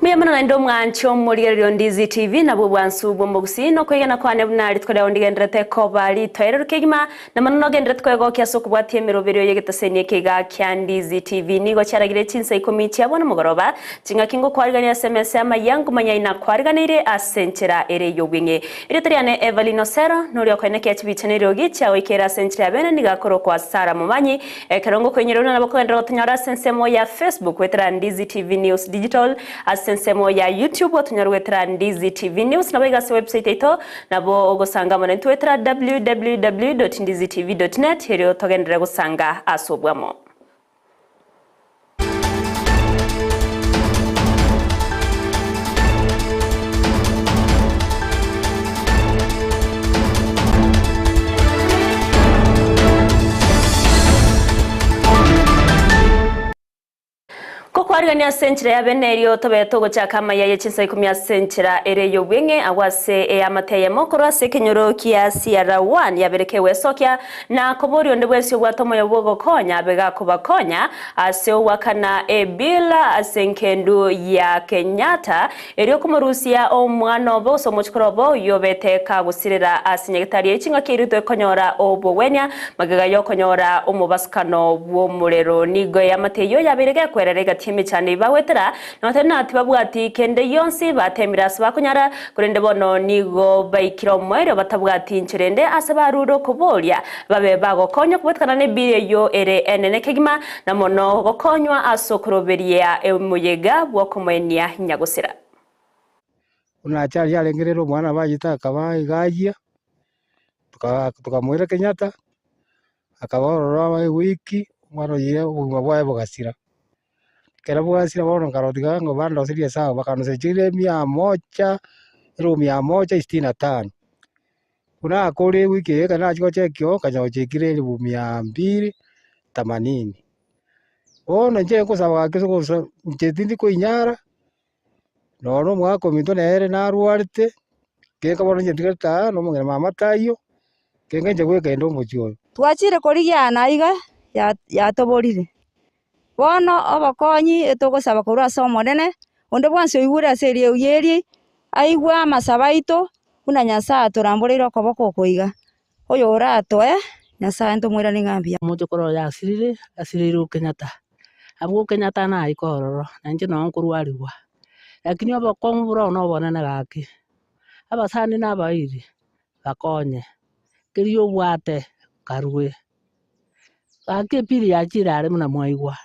Mbuya mono naende omwanche omorigereria o Ndizi TV nabwo obwansu bw'omogusii na okwegena kwane buna rituko riao ndigenderete koba ritoereru kegima na mono nogenderete kwegokia ase okobwatia emeroberio y'egeteseni eke iga kia Ndizi TV. Nigo chiaragire chinsa ikomi chia bono mogoroba ching'aki ngokwarigania ase emesa y'amayia ngomanya inakwariganeire ase enchera ere y'obweng'e. Erieta riane Evelyn Osero, noria okoenekia chibicha na eriogi chiagoikera ase enchera ya bene nigo akorokwa Sarah Momanyi. Ekero ngokoinyora buna nabo kogenderera gotonyora ase ensemo ya Facebook goetera Ndizi TV News Digital, ase ensemo ya YouTube otonyore goetera Ndizi TV News, naboigo ase website yaito nabo ogosanga amo naintwe goetera www.ndizitv.net erio togenderere gosanga ase obwamo. Gokwarigania ase enchera ya bene erio tobe togochaka amaya ye chinsa ikomi ase enchera ere y'obweng'e agwo ase eamate eyemo korwa ase ekenyoro kia Sierra One yabere kegwesokia Na koboria onde bwensi obwate omoyo bw'ogokonya abe gakobakonya ase ogoakana ebill ase engendu ya Kenyatta, erio komorusia omwana obo gose omochukuru obo oyio obete kagosirera ase nyagetari eyio chingaki erio twekonyora obogwenia magega yokonyora omobasukano bw'omorero. Nigo eamate eyio yabeire gekwerera egati y'emechando eyio bagoetera Nonya na tibabwati kende gionsi, bateemire ase bakonyara, korende bono nigo baikire omoerio batabwati inchera ende ase barure okoboria, babe bagokonywa kobwatekana nebiiri eyio ere enene kegima, na mono gokonywa ase okoroberia omoyega bw'okomoenia nyagosira. Buna achari arenge rero omwana abayete akaba iga ayia, tokamoira Kenyatta, akaba ororo ewiki, omwana oyio obogima bwaye bogasira. Ekero bwasira bono nkarora tiga ng'a bandoserie esabu, bakandoseria chire mia moja, elfu mia moja sitini na tano. Buna nakorire ewiki eye ekero nachia gocheki oo, nkanyora gochekire elfu mia mbili themanini. Bono inche nkosaba gaki ase ogosa inche tindi koinyara, nonye omogaka ominto nere narwarete, kenka bono inche ntigarete aa na omong'ina mama taiyo, kenka inche bweka inde omochie oyo. Twachire korigia aa na aiga yatoborire. Bono obokonyi etogosaba korwa ase Omonene, onde bwensi oigure ase eriogi eri, aigwe amasabo aito, buna Nyasae atoramboreire okoboko oko iga. Oyoratoe, Nyasae ntomoiranie ng'a mbuya. Omochokoro oyo asirire, asireirwe Kenyatta. Abwo Kenyatta naika ororo, na inche noo nkorwarigwa. Lakini obokong'u bore oo nobonene gaki, abasani na abairi, bakonye, keria obwate, karue. Gaki epili yachire are buna mwaigwa.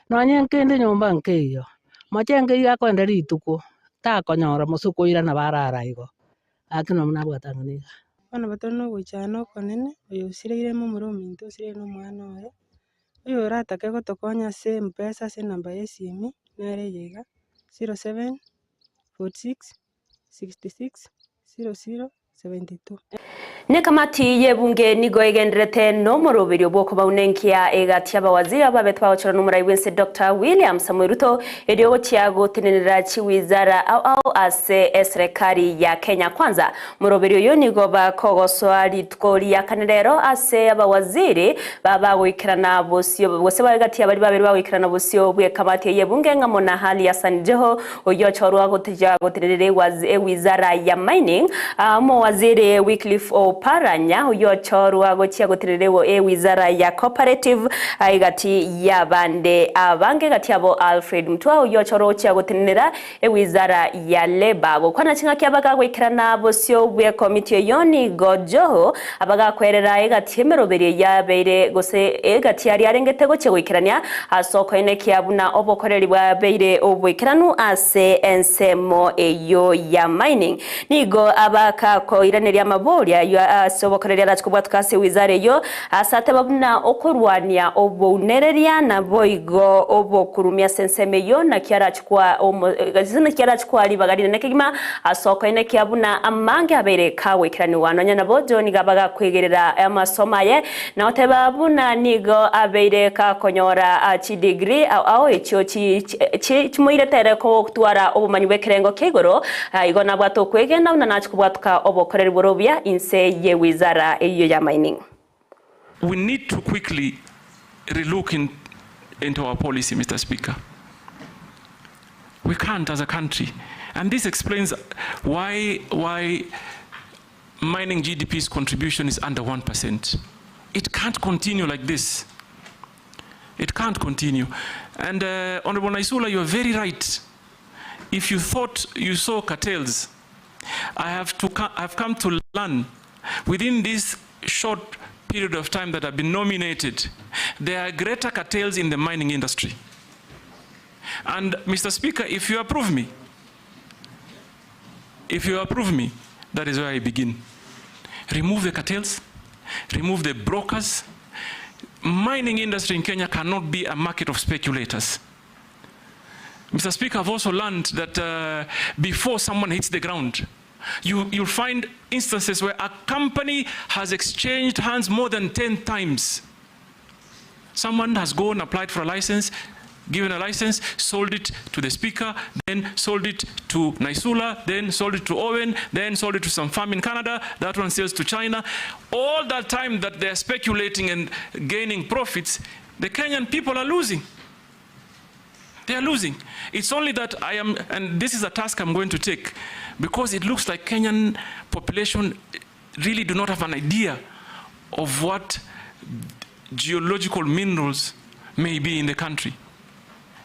Nonye nkende nyomba nkeiyo, mochenge iga akoenda rituko, takonyora mose okoirana barara igo, gaki nonya nabwate ang'ana iga. Bono batore na ogoichana okonene, oyo osireire momura ominto osireire na omwana oye, oyo oratake gotokonya ase mpesa ase enamba ya esimi, nere eye iga, 07 46 66 00 72. Nekamati y'ebunge nigo egenderete nomoroberio bw'okobaunenkia egati y'abawaziri abo babete bagochorwa nomorai bw'ense Doctor William Samoei Ruto erio gochia gotenenera chiwizara ao ao ase eserekari ya Kenya Kwanza. Moroberio oyo nigo bakogosoa rituko ria kane rero ase abawaziri babagoikerana bosio gose egati y'abaria babere bagoikerana bosio bw'ekamati eye y'ebunge ng'amo na Ali Hassan Joho Oyio ochorwa goticha gotenenera ewizara ya Mining, Omowaziri Wycliffe Oparanya oyio ochorwa gochia gotenenera ewizara ya Cooperative egati y'abande abange egati abo Alfred Mutua oyio ochorwa gochia gotenenera ewizara ya Labour. Gokwana ching'aki abagagoikerana bosio bw'ekomiti eyio nigo Joho abagakwerera egati emeroberio yabeire gose egati aria arengete gochia goikerania Ase okoenekia buna obokoreri bwabeire oboikeranu ase ensemo eyio ya mining, nigo abakakoiraneria amaboria ayio ase obokoreri arache kobwatoka ase wizara eyio, ase ateba buna okorwania obounereria naboigo obokurumi ase ensemo eyio naki arache koa naki arache koa ribaga rinene kegima ase okoenekia buna amange abeire kagoikeranigwa. Nonya nabo John nigo abagakwegerera amasomo aye Na goteba buna nigo abeire gakonyora chidegree ao ao echio chimoirete ere gotwara obomanyi bw'ekerengo kia igoro, igo nabwate okwegena buna nache kobwatoka obokoreri bore obuya inse ye wizara eyio ya mining. We need to quickly relook into our policy, Mister Speaker. We can't as a country. And this explains why, why mining GDP's contribution is under 1%. It can't continue like this. It can't continue. And Honorable Naisula, you're very right. If you thought you saw cartels, I have, to I've come to learn within this short period of time that I've been nominated, there are greater cartels in the mining industry. And Mr. Speaker, if you approve me, if you approve me, that is where I begin. Remove the cartels, remove the brokers. Mining industry in Kenya cannot be a market of speculators. Mr. Speaker, I've also learned that before someone hits the ground, you'll find instances where a company has exchanged hands more than 10 times. Someone has gone, applied for a license, given a license, sold it to the speaker, then sold it to Naisula, then sold it to Owen, then sold it to some firm in Canada, that one sells to China. All that time that they're speculating and gaining profits, the Kenyan people are losing. They are losing. It's only that I am, and this is a task I'm going to take, because it looks like Kenyan population really do not have an idea of what geological minerals may be in the country.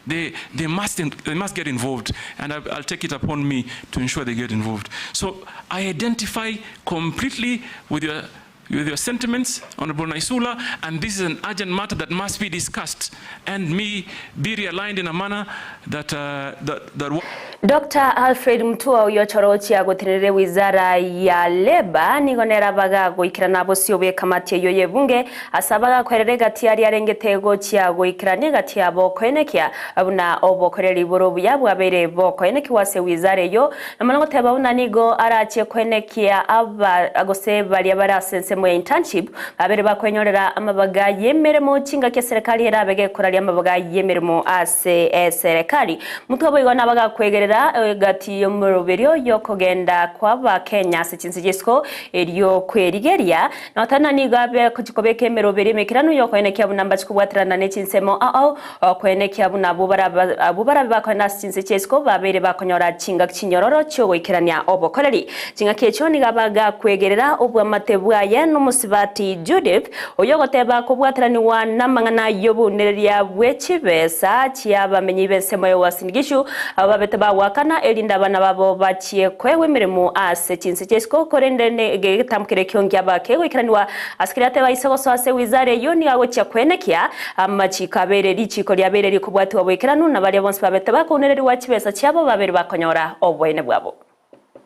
They, must, they must get involved, and I'll take it upon me to ensure they get involved. So I identify completely with your sentiments, Honorable Naisula, and this is an urgent matter that must be discussed and me be realigned in a manner that, that, that Dr. Alfred Mutua oyochorochia gotenere wizara ya leba nigo nerabaga goikirana bosio bwe kamati eyo yebunge asabaga kwerere gati ari arengete gochia goikirania gati abo koenekia abuna obokoreri boro buya bwabere bokoenekiwa ase wizara eyo namana goteba buna nigo arachie koenekia aba agose baria barase ensemo ya internship babere bakwenyorera amabaga yemeremo chinga kia serikali erabege koraria amabaga yemeremo ase serikali Mutua boigo nabaga kwegerera gati yomuroberio yokogenda kwaba Kenya ase chinsi jesiko erio kwerigeria na otana nigo abe kuchikobeka emeroberi emekirano yokoenekia buna mbachikobwaterana ne chinsemo ao okoenekia buna abo barabe bakoena ase chinsi chiesiko babere bakonyora chinga chinyororo chiogoikerania obokoreri chingaki echio nigo abaga kwegerera obwamate bwaye n'omusibati Judith oyo goteba kobwateraniwa n'amang'ana y'obunereria bw'echibesa chiabamenyi b'ensemo ya Uasin Gishu abo babete bawakana erinda abana babo bachie kwewa emirimo ase chinsi chiesiko korende getamukire kiongia bake goikeraniwa asikiri ateba isegoso ase wizara eyo nigo agochia kwenekia amachiko abere richiko riabere rikobwatiwa bwekeranu na baria bonsi babete bakounereriwa chibesa chiabo babere bakonyora obwene bwabo.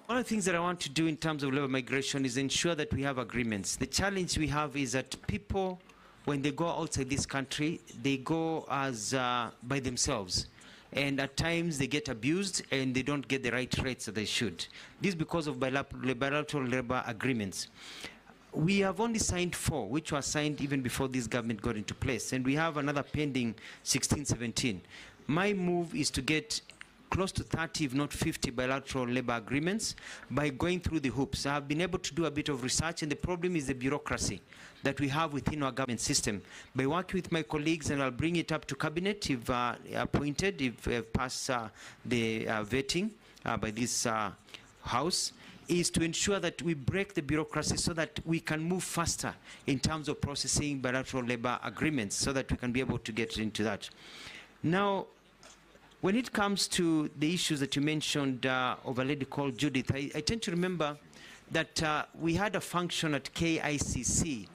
One of the things that I want to do in terms of labor migration is ensure that we have agreements. The challenge we have is that people, when they go outside this country, they go as by themselves. And at times they get abused and they don't get the right rates that they should. This is because of bilateral labor agreements. We have only signed 4, which were signed even before this government got into place. And we have another pending 16, 17. My move is to get close to 30, if not 50 bilateral labor agreements by going through the hoops. I have been able to do a bit of research, and the problem is the bureaucracy that we have within our government system. By working with my colleagues, and I'll bring it up to cabinet if appointed, if pass the vetting by this house, is to ensure that we break the bureaucracy so that we can move faster in terms of processing bilateral labor agreements so that we can be able to get into that. Now, when it comes to the issues that you mentioned of a lady called Judith, I tend to remember that we had a function at KICC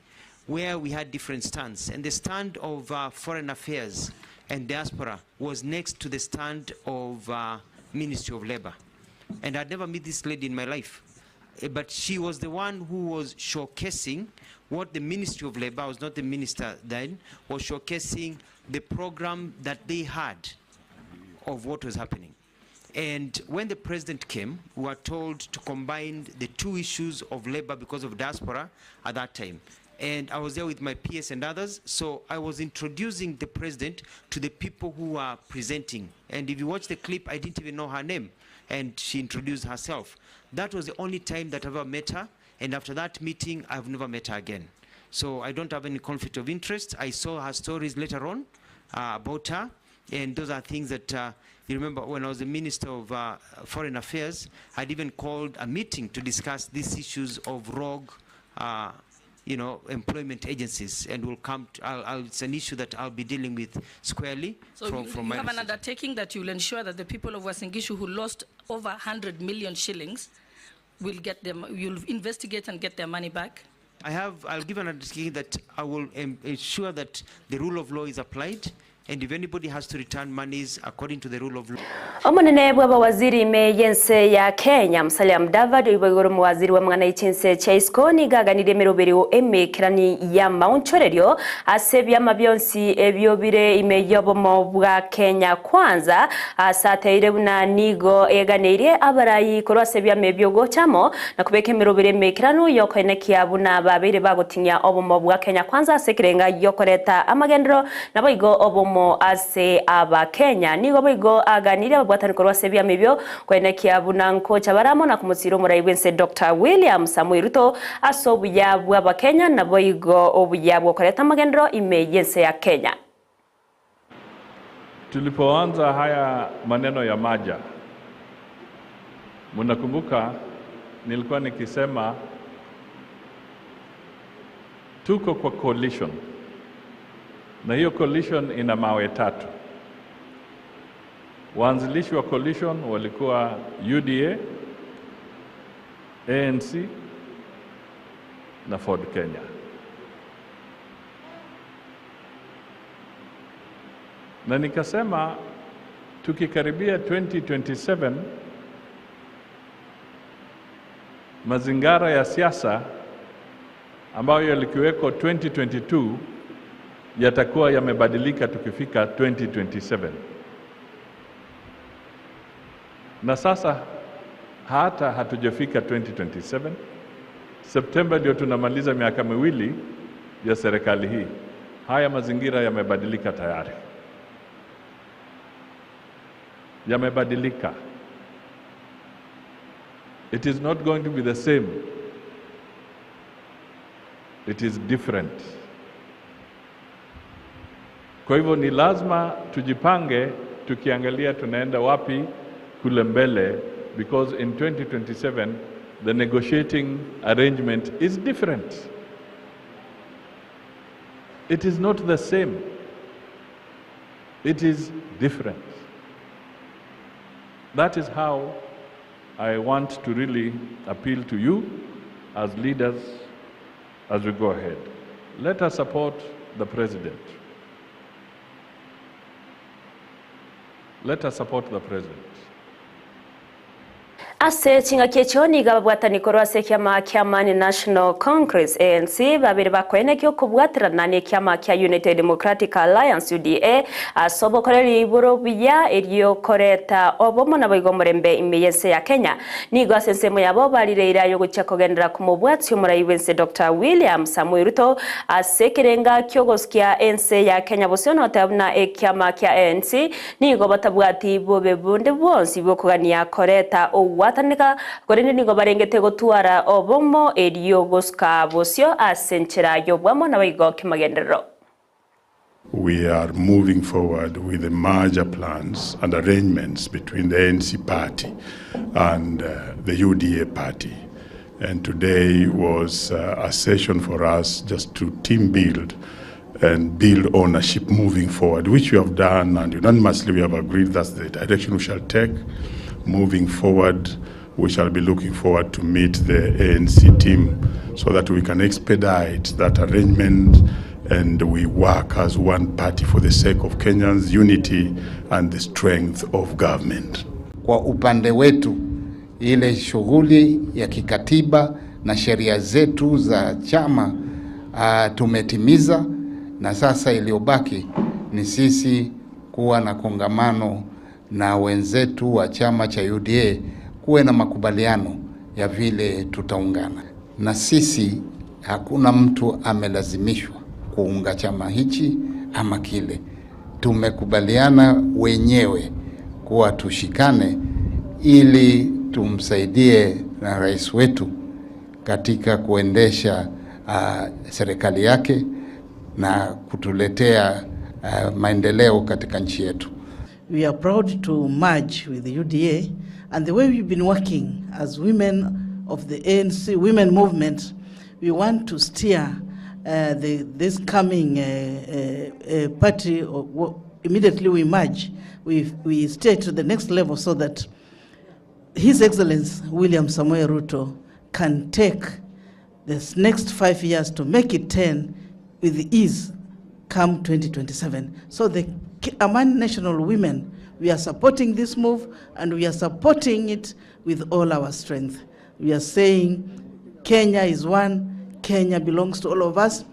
where we had different stands. And the stand of Foreign Affairs and Diaspora was next to the stand of Ministry of Labor. And I'd never met this lady in my life. But she was the one who was showcasing what the Ministry of Labor, I was not the minister then, was showcasing the program that they had of what was happening. And when the president came, we were told to combine the two issues of labor because of diaspora at that time. And I was there with my PS and others, so I was introducing the president to the people who were presenting. And if you watch the clip, I didn't even know her name, and she introduced herself. That was the only time that I've ever met her, and after that meeting, I've never met her again. So I don't have any conflict of interest. I saw her stories later on about her, and those are things that You remember when I was the Minister of uh, Foreign Affairs, I'd even called a meeting to discuss these issues of rogue uh, you know, employment agencies, and we'll come. To, I'll, I'll, it's an issue that I'll be dealing with squarely. So from, you, from you my have an research. undertaking that you'll ensure that the people of Uasin Gishu who lost over 100 million shillings will get them, you'll investigate and get their money back? I have, I'll give an undertaking that I will ensure that the rule of law is applied, and if anybody has to return monies according to the rule of law. Omonene bw'abawaziri ime y'ense ya Kenya Musalia Mudavadi oibo igoro omowaziri bw'amang'ana y'echinse chia isiko nigo aganirie emeroberio emekerani ya maonchorerio ase ebiama bionsi ebio bire ime y'obomo bwa Kenya Kwanza ase ateire buna nigo eganeirie abarayi korwa ase ebiama ebio gochamo na kobeka emeroberi emekeranu yokoenekia buna babeire bagotinya obomo bwa Kenya Kwanza ase ekerenga yokoreta amagendero nabo igo obomo ase abakenya nigo boigo aganire ababwatani korwa ase ebiama ebio koenekia buna nkocha baramo na komotsira omorai bwense Dr. William Samoei Ruto ase obuya bwa abakenya nabo igo obuya bwokoreta amagendero ime y'ense ya Kenya. Tulipoanza haya maneno ya maja, mnakumbuka nilikuwa nikisema tuko kwa coalition, na hiyo coalition ina mawe tatu. Waanzilishi wa coalition walikuwa UDA, ANC na Ford Kenya. Na nikasema tukikaribia 2027 mazingara ya siasa ambayo yalikuweko 2022 yatakuwa yamebadilika tukifika 2027. Na sasa hata hatujafika 2027. Septemba ndio tunamaliza miaka miwili ya serikali hii. Haya mazingira yamebadilika tayari, yamebadilika. It is not going to be the same. It is different. Kwa hivyo ni lazima tujipange tukiangalia tunaenda wapi kule mbele because in 2027 the negotiating arrangement is different. It is not the same. It is different. That is how I want to really appeal to you as leaders as we go ahead. Let us support the president. Let us support the president. Ase chingaki echio niga babwatani korwa ase ekiama kia Amani National Congress ANC babere bakoenekio okobwaterana na ekiama kia United Democratic Alliance UDA ase obokoreri iboro buya erio koreta obomo nabo igo omorembe ime y'ense ya Kenya. Nigo ase ensemo yabo barireire ayo gochia kogendera komobwati omorai bwense Dr. William Samoei Ruto ase ekerenga kiogosikia ense ya Kenya bosio noteba buna ekiama kia ANC nigo batabwati bobe bonde bwonsi bwokogania koreta ogwataneka korende nigo barengete gotwara obomo erio gosuka bosio ase enchera y'obwamo nabo igo kimagenderero. We are moving forward with the merger plans and arrangements between the ANC party and the UDA party. And today was a session for us just to team build and build ownership moving forward, which we have done, and unanimously we have agreed that's the direction we shall take. Moving forward, we shall be looking forward to meet the ANC team so that we can expedite that arrangement and we work as one party for the sake of Kenyans' unity and the strength of government. Kwa upande wetu, ile shughuli ya kikatiba na sheria zetu za chama tumetimiza, na sasa iliyobaki ni sisi kuwa na kongamano na wenzetu wa chama cha UDA, kuwe na makubaliano ya vile tutaungana. Na sisi hakuna mtu amelazimishwa kuunga chama hichi ama kile. Tumekubaliana wenyewe kuwa tushikane ili tumsaidie na rais wetu katika kuendesha serikali yake na kutuletea maendeleo katika nchi yetu. We are proud to merge with the UDA and the way we've been working as women of the ANC women movement, we want to steer uh, the, this coming uh, uh, uh party, or, immediately we merge, we, we steer to the next level so that His Excellency William Samoei Ruto can take this next 5 years to make it 10 with ease come 2027. So the Amani National Women, we are supporting this move and we are supporting it with all our strength. We are saying Kenya is one, Kenya belongs to all of us,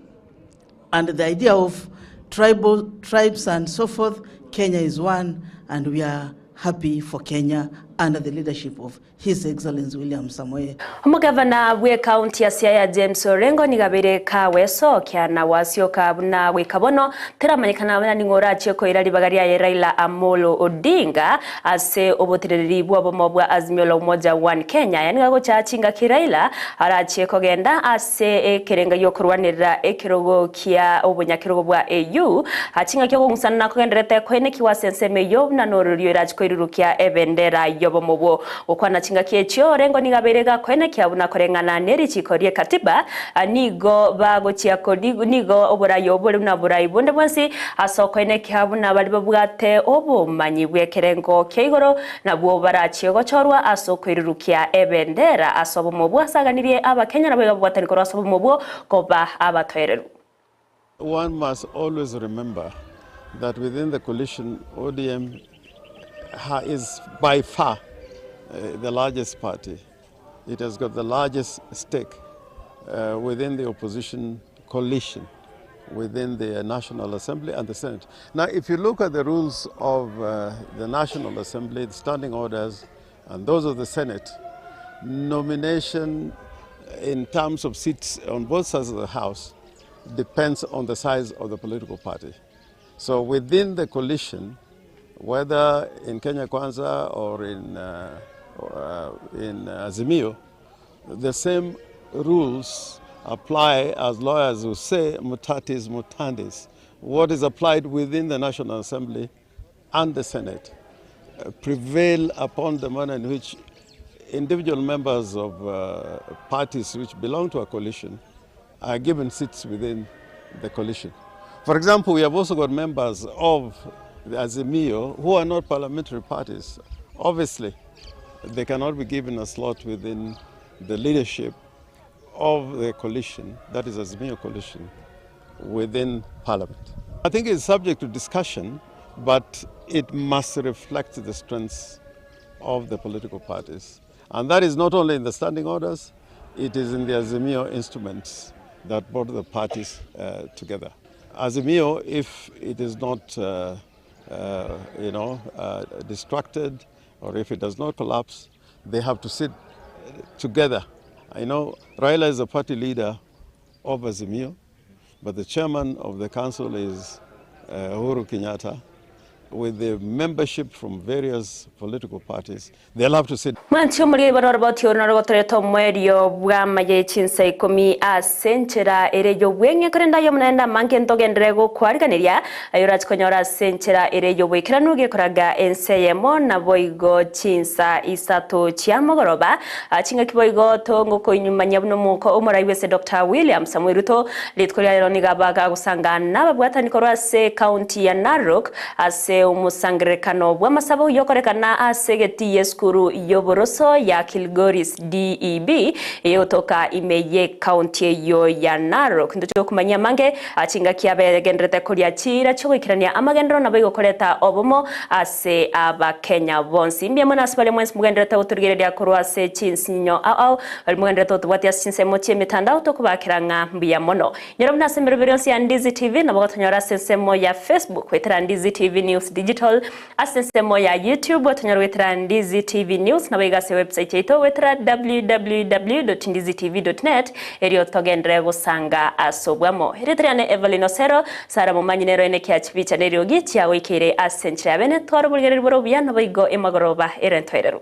and the idea of tribal tribes and so forth, Kenya is one, and we are happy for Kenya under the leadership of His Excellency William Samoei. Omogavana bw'ekaunti ya Siaya James Orengo nigo abeire kawesokia na gwasioka buna goika bono teramanyekana buna ning'o orachie koira ribaga riaye Raila Amolo Odinga ase oboteneneri bw'obomo bwa Azimio la Umoja One Kenya. Aya nigo agocha chingaki Raila arachie kogenda ase ekerenga gi'okorwanerera ekerogo kia obonyakerogo bwa AU. Chingaki okong'usana nakogendererete koenekigwa ase ensemo eyio buna nororrio erache koirurukia ebendera y'obomo obwo. Gokwana chingaki echio, Orengo nigo abeire gakoenekia buna koreng'ana ne richiiko ri'ekatiba nigo bagochia nigo oborai obo bore buna borai bonde bwensi ase okoenekia buna baria babwate obomanyi bw'ekerengo kia igoro nabwo barachie gochorwa ase okoirurukia ebendera ase obomo obwo asaganirie Abakenya naboigo ababwatani korwa ase obomo obwo koba abatoereru. One must always remember that within the coalition, ODM is by far uh, the largest party. It has got the largest stake uh, within the opposition coalition, within the National Assembly and the Senate. Now, if you look at the rules of uh, the National Assembly, the standing orders, and those of the Senate, nomination in terms of seats on both sides of the House depends on the size of the political party. So within the coalition, whether in Kenya Kwanza or in, uh, uh, in Azimio, the same rules apply as lawyers who say mutatis mutandis. What is applied within the National Assembly and the Senate uh, prevail upon the manner in which individual members of uh, parties which belong to a coalition are given seats within the coalition. For example, we have also got members of the Azimio who are not parliamentary parties. Obviously, they cannot be given a slot within the leadership of the coalition, that is Azimio coalition, within parliament. I think it's subject to discussion, but it must reflect the strengths of the political parties. And that is not only in the standing orders, it is in the Azimio instruments that brought the parties uh, together. Azimio, if it is not, uh, uh, you know, uh, distracted or if it does not collapse, they have to sit together. I know Raila is a party leader of Azimio, but the chairman of the council is uh, Uhuru Kenyatta. With the membership from various political parties, they'll have to sit. Mwanche omoria oibore oroboti oro norogotorete omoerio bw'amaye chinsa ikomi ase enchera ere y'obweng'e, korende aye Omonene amange ntogenderere gokwariganeria aye orache konyora ase enchera ere y'oboikeranu gekoraga ense eyemo naboigo chinsa isato chia mogoroba chingaki boigo tongokoinyumanyia buna omoko omorai bw'ense Doctor William Samoei Ruto rituko ria rero nigo abagagosanga nababwatani korwa ase ekaunti ya Narok ase omosangererekano bw'amasabo yokorekana ase egetii y'esukuru y'oboroso ya Kilgoris DEB eyogotoka ime y'ekaunti eyio ya Narok. Ntoche gokumanyia amange chingaki abegenderete koria chiira chi'ogoikerania amagenderero naboigo koreta obomo ase Abakenya bonsi. Mbuya mono ase baria mwensi mogendererete gotorigereria korwa ase chinsinyo ao ao, baria mogendererete gotobwatia ase chinsemo chi'emetandao tokobakera ng'a mbuya mono. Nyora buna ase emeroberi yonsi ya Ndizi TV nabo gotonyora ase ensemo ya Facebook goetera Ndizi TV News Digital, ase ensemo ya YouTube gotonyora goetera Ndizi TV News nabo iga ase website yaito goetera www.ndizitv.net erio togenderere gosanga ase obwamo. Erieta riane Evelyn Osero, Sarah Momanyi nero ene kia chibicha neriogi chiagoikeire ase enchera ya bene tware oborigereria bore obuya naboigo emagoroba ere ntoereru.